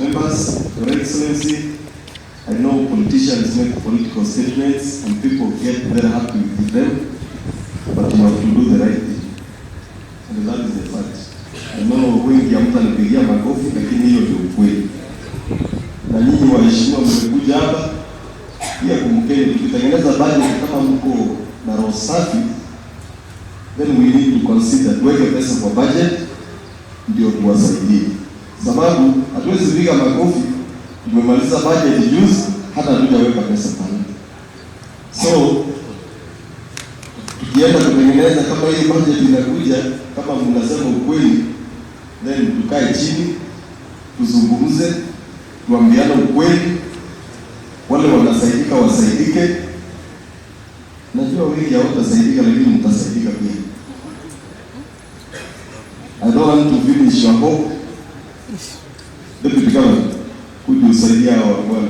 Members, Your Excellency, I know politicians make political statements and people get very happy with them, but you have to do the right thing. And that is the fact. I know wengi hamtanipigia makofi, lakini hiyo ndio ukweli. Na nyinyi waheshimiwa mmekuja hapa pia, kumbukeni, tukitengeneza budget kama mko na roho safi, then we need to consider tuweke pesa kwa budget ndio tuwasaidie, sababu hatuwezi piga makofi, tumemaliza budget juzi, hata hatujaweka pesa pale. So tukienda kutengeneza kama hiyo budget inakuja, kama mnasema ukweli, then tukae chini tuzungumze, tuambiane ukweli, wale wanasaidika wasaidike. Najua wengi hawatasaidika, lakini mtasaidika pia. I don't want to finish your hope. Deputy Governor, kuja usaidia hawa bwana.